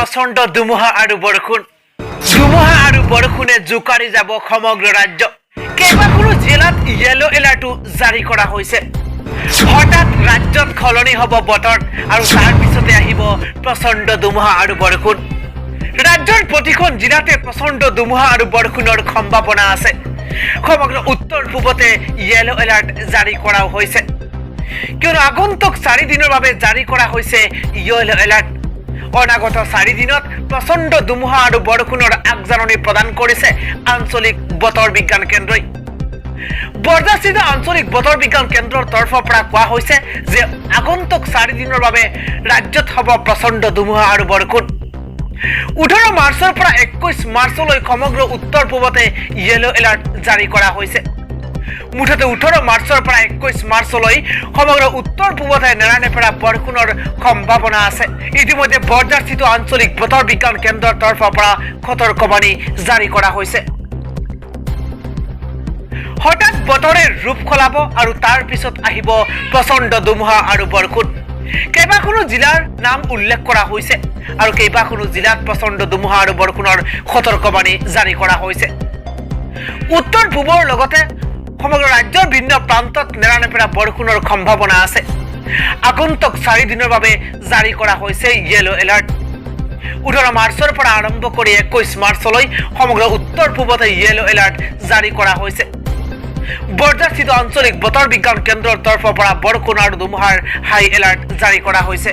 প্ৰচণ্ড ধুমুহা আৰু বৰষুণ। ধুমুহা আৰু বৰষুণে জোকাৰি যাব সমগ্ৰ ৰাজ্য। কেইবাখনো জিলাত য়েলো এলাৰ্টো জাৰি কৰা হৈছে। হঠাৎ ৰাজ্যত সলনি হ'ব বতৰ আৰু তাৰ পিছতে আহিব প্ৰচণ্ড ধুমুহা আৰু বৰষুণ। ৰাজ্যৰ প্ৰতিখন জিলাতে প্ৰচণ্ড ধুমুহা আৰু বৰষুণৰ সম্ভাৱনা আছে। সমগ্ৰ উত্তৰ পূবতে য়েলো এলাৰ্ট জাৰি কৰাও হৈছে, কিয়নো আগন্তুক 4 দিনৰ বাবে জাৰি কৰা হৈছে য়েলো এলাৰ্ট। অনাগত 4 দিনত প্ৰচণ্ড ধুমুহা আৰু বৰষুণৰ আগজাননী প্ৰদান কৰিছে আঞ্চলিক বতৰ বিজ্ঞান কেন্দ্ৰই। বৰঝাৰস্থিত আঞ্চলিক বতৰ বিজ্ঞান কেন্দ্ৰৰ তৰফৰ পৰা কোৱা হৈছে যে আগন্তুক 4 দিনৰ বাবে ৰাজ্যত হ'ব প্ৰচণ্ড ধুমুহা আৰু বৰষুণ। 18 মাৰ্চৰ পৰা 21 মাৰ্চলৈ সমগ্ৰ উত্তৰ পূবতে য়েলো এলাৰ্ট জাৰি কৰা হৈছে। মুঠতে 18 মাৰ্চৰ পৰা 21 মাৰ্চলৈ সমগ্ৰ উত্তৰ পূবতে নেৰানেপেৰা বৰষুণৰ সম্ভাৱনা আছে। ইতিমধ্যে বৰঝাৰস্থিত আঞ্চলিক বতৰ বিজ্ঞান কেন্দ্ৰৰ তৰফৰ পৰা সতৰ্কবাণী জাৰি কৰা হৈছে। হঠাৎ বতৰে ৰূপ সলাব আৰু তাৰ পিছত আহিব প্ৰচণ্ড ধুমুহা আৰু বৰষুণ। কেইবাখনো জিলাৰ নাম উল্লেখ কৰা হৈছে আৰু কেইবাখনো জিলাত প্ৰচণ্ড ধুমুহা আৰু বৰষুণৰ সতৰ্কবাণী জাৰি কৰা হৈছে। উত্তৰ পূবৰ লগতে সমগ্ৰ ৰাজ্যৰ ভিন্ন প্ৰান্তত নেৰানেপেৰা বৰষুণৰ সম্ভাৱনা আছে। আগন্তুক 4 দিনৰ বাবে জাৰি কৰা হৈছে য়েলো এলাৰ্ট। 18 মাৰ্চৰ পৰা আৰম্ভ কৰি 21 মাৰ্চলৈ সমগ্ৰ উত্তৰ পূবতে য়েলো এলাৰ্ট জাৰি কৰা হৈছে। বৰঝাৰস্থিত আঞ্চলিক বতৰ বিজ্ঞান কেন্দ্ৰৰ তৰফৰ পৰা বৰষুণ আৰু ধুমুহাৰ হাই এলাৰ্ট জাৰি কৰা হৈছে।